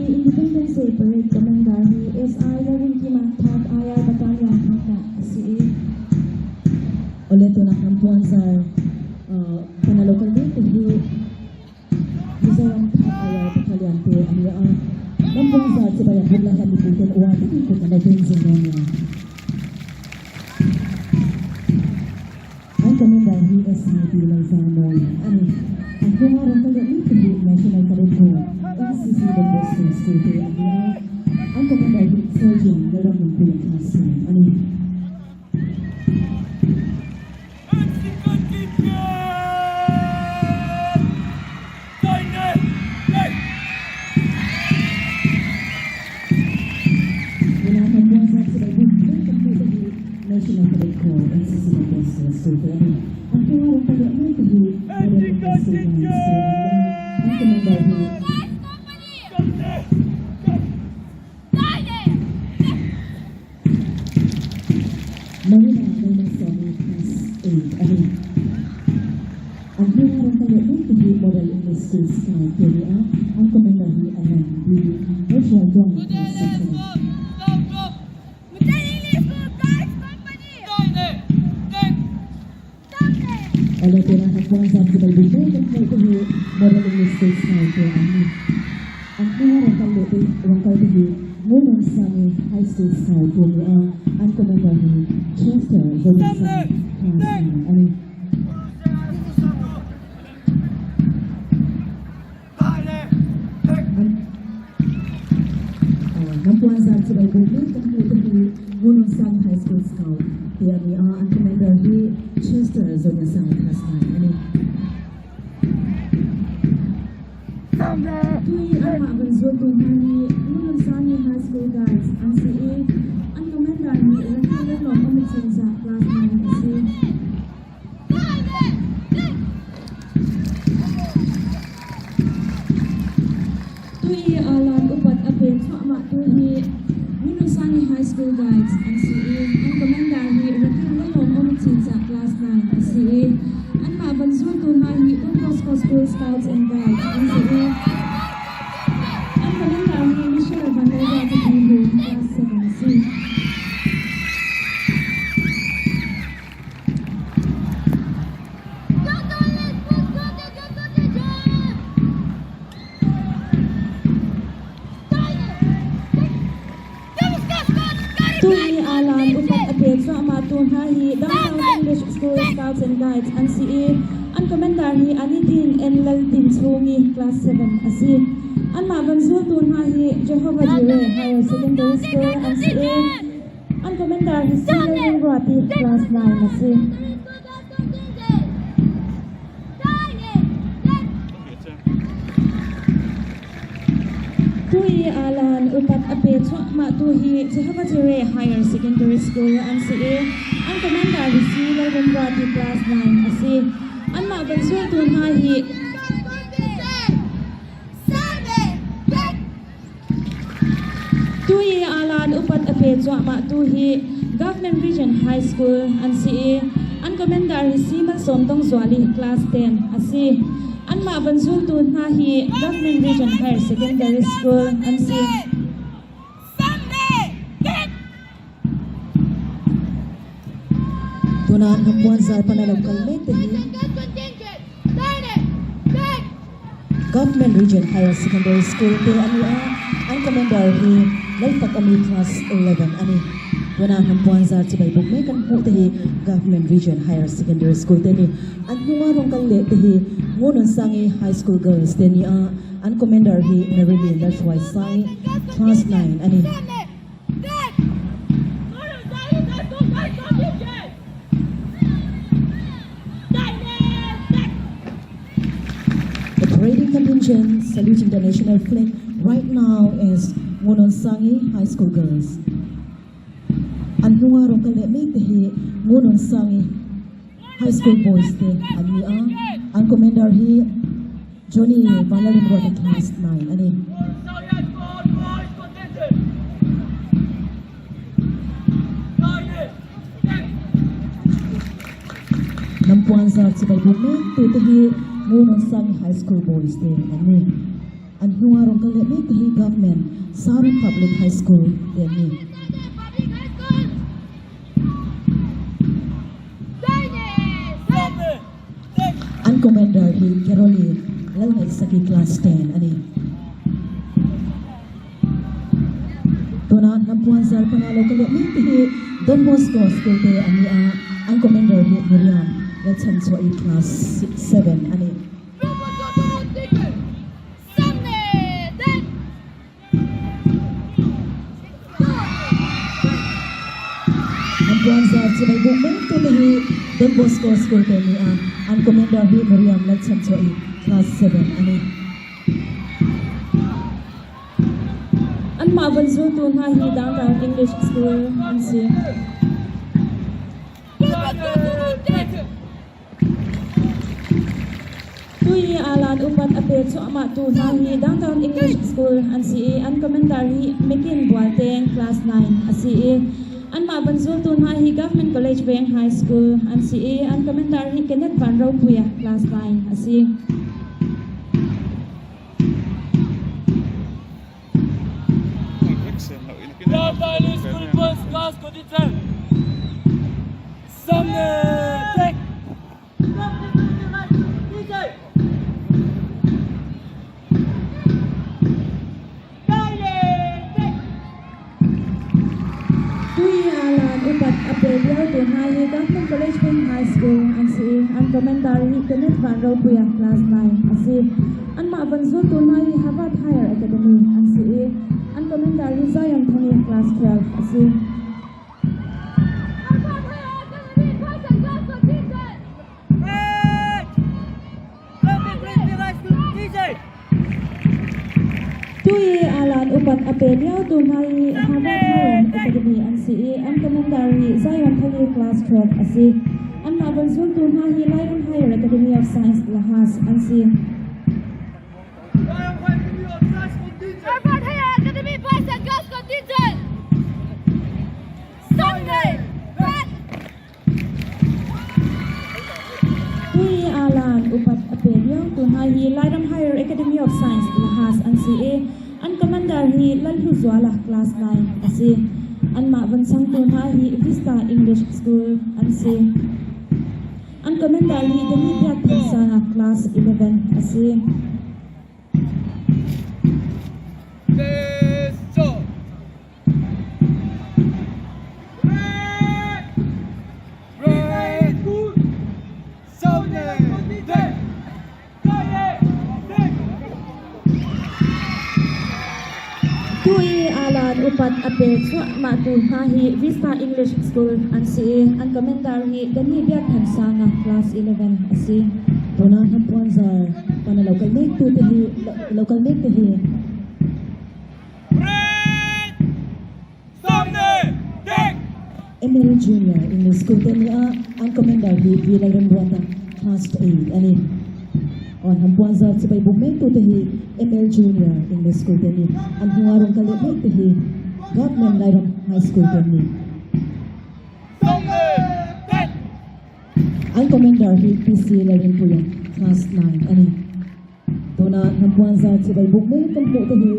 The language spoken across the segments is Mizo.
Independence Day Parade Commander hi SI Lalrinkima 3rd IR Battalion Hmangah a si i. Awle tunah kan puanzar pana lo kal mek te hi Mizoram 3rd IR Battalion te a ni a. Kan puanzar chibai an buk lai hian mipui ten uar takin kut an lo beng zing dawn nia. An commander hi SIT Lalzarmawi a ni. An hnunga rawn kal leh mek te hi National Cadet Corps, NCC, Don Bosco School te an ni a. An commander hi Sergeant Lalramnunpuia Class 7 a ni. Tunah kan buaizat chibai buk mek kan hmuh te hi National Cadet Corps, NCC, Don Bosco School te a ni. An hnunga rawn kal leh mek te hi Model English School Girls te an ni a, an commander hi Marina Lalmalsawmi Class 8 a ni. An hnunga rawn kal leh mek te hi Model English School Scout te a ni a, an commander hi Anand B. Lalhruaituangi Class 6 a ni. Awle tuna kan puan zat chibai bik mek kan hmuh te hi Model English School Scout te an ni. An hnunga rawn kal leh te rawn kal te hi Ngunun Sangi High School Scout te a ni a, an commander hi Chester Zomunsang Class 9 a ni. Hnam puan zar chibai buk mek kan hmuh te hi Ngunun High School Scout te a ni a, an commander hi Chester Zomunsang Class 9 a ni. Tui anmah van zultu hna hi Ngunun Sangi High School Guides an si i an commander hi Rakhel Lalawm Omicinzah Class 9 a si. Tui i aalan upat a pe thluahmahtu hi Ngununsangi High School Guides an si i an commander hi Rakhel Lalawm Omicinzah Class 9 a si i anmah van zultu hna hi Don Bosco School Scouts and Guides an si i an commander hi Michelle Van Lalruata Pi Class 7 a si. Tuni aalan upat a pe cuahmahtu hna hi Downtown English School Scouts and Guides an si i an commander hi Anitin N. Laltinchhungi, Class 7 a si. Anmah van zultu hna hi Jehovah Jireh Higher Secondary School an si i An commander hi Senior Lungruati class 9 a si. Tu i alan upat a pe chuahmahtu hi Jehovah Jireh Higher Secondary School an si i an commander hi si Lalremruati class 9 a si. Anmah van zultu hna hi Tu i alan upat a pe cuahmahtu hi Government Region High School an si i an commander hi Siman Sawmdong Zuali class 10 a si. Anmah van zultu hna hi Government Region Higher Secondary School an si. Tuna an puanzar pana lo kal mek te hi Government Region Higher Secondary School te a ni a, an commander hi Lalfak Awmi Class 11 a ni. Tuna an puanzar chibai buk mek kan hmuh te hi Government Region Higher Secondary School te a ni. An hnunga rawng kal leh te hi Ngununsangi High School Girls te a ni a, An commander hi Marilyn Lalhruaisangi, Class 9 a ni. The parading contingent saluting the national flag right now is Ngununsangi High School Girls. An hnunga rawng kal leh mek te hi Ngununsangi High School Boys te an ni a, an commander hi Johnny Vanlalrimruata Class 9 a ni. Hnam puanzar chibai buk mek tute hi Ngununsangi High School Boys te an ni. An. hnunga rawn kal leh mek te hi Government Saron Public High School te an ni. An Commander hi Caroli Lalngaihsaki Class 10 a ni. Tuna hnam puan zar pana lo kal leh mek te hi Don Bosco School te an ni a, an Commander hi Miriam Lalchhanchhuahi Class 7 a ni. An puan zar chibai buk mek tu te hi Don Bosco School te an ni a, an Commander hi Miriam Lalchhanchhuahi Class 7 a ni. Anmah van zultu hna hi Downtown English School an si. Tui alan upat a pe cuahmah tu hna hi Downtown English School an si i an commander hi Mekin Bualteng class 9 a si i anmah van zultu hna hi Government College Veng High School an si i an commander hi Kenneth Van Ropuia class 9 a si. Tui alan upat a pe lio tu hna hi Government College Peng High School an si i an commander hi Kenneth Van Ropuia class 9 a si. Anmah van zultu hna hi Harvard Higher Academy an si i an commander hi Zion Thangi class 12 a si. Tui alan upat a pe liotu hna hi Harvard Higher Academy an si i an commander hi Zion Thangi class 12 a si. Anmah van zultu hna hi Lairam Higher Academy of Science Lahas an si. Harvard Higher Academy Boys and Girls Contingent! Sunday! Red! Tui alan upat a pe liotu hna hi Lairam Higher Academy of Science Lahas an si i an commander hi Lalhluzuala class 9 a si. Anmah van changtu hna hi Vista English School an si. An commander hi Demi Biakthansanga class 11 a si. Tu i alan upat a pe cuahmahtu hna hi Vista English School an si i an commander hi Danny Biakthansanga class 11 a si. Tuna hnampuan zar pana lo kal mek tu te hi lo kal mek te hi ML Junior English School te nia an commander hi V Lalremruata class 8 a ni. On hampuan zar chibai buk mek tu te hi ML Junior English School te ni. An hnunga rawn kal leh mek te hi Government Lairam High School te ni. An commander hi PC Lalrinpuia class 9 a ni. Tuna hnampuan zar chibai buk mek kan hmuh te hi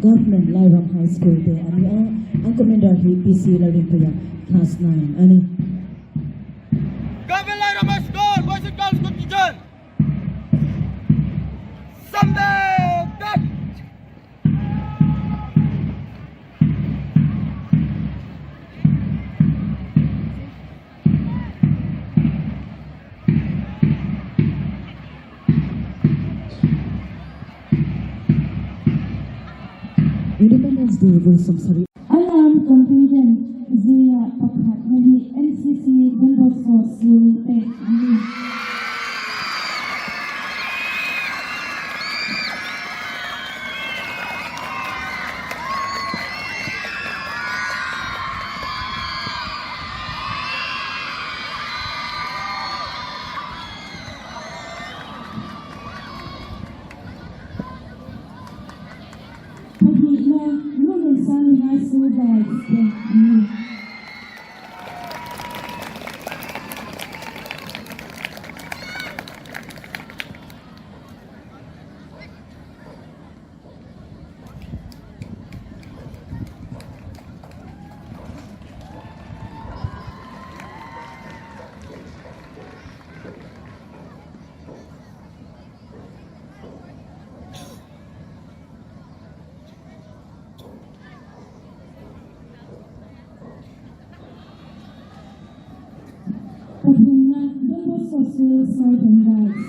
Government Lairam High School te a ni a, an commander hi PC Lalrinpuia class 9 a ni. Government Lairam High School, Boys and Girls Contingent! Sunday! Back! Independence Day vui 70. Alarm Contingent zinga pakhat na hi NCC Don Bosco School te an ni. Pahnihna, Lununsangi High School Guides te an ni. Pathumna, Don Bosco School Scout and Guides.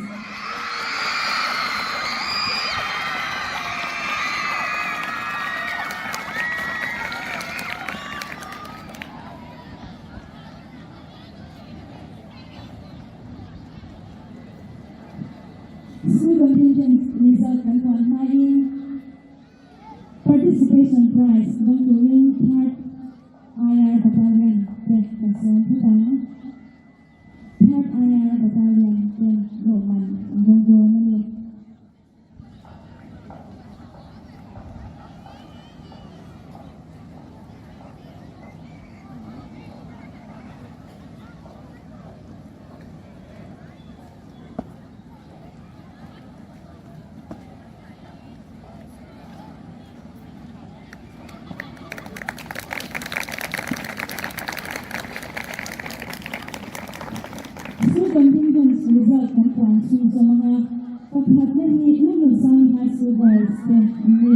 School contingent result kan puan hmain Participation Prize dawng turin Third IR Battalion te kan sawm phawt ang. Third IR Battalion ten lawmman an dawng dawn a ni. School contingent result kan puan chhung zawm anga, pakhatna hi Lungnunsang High School Girls te an ni.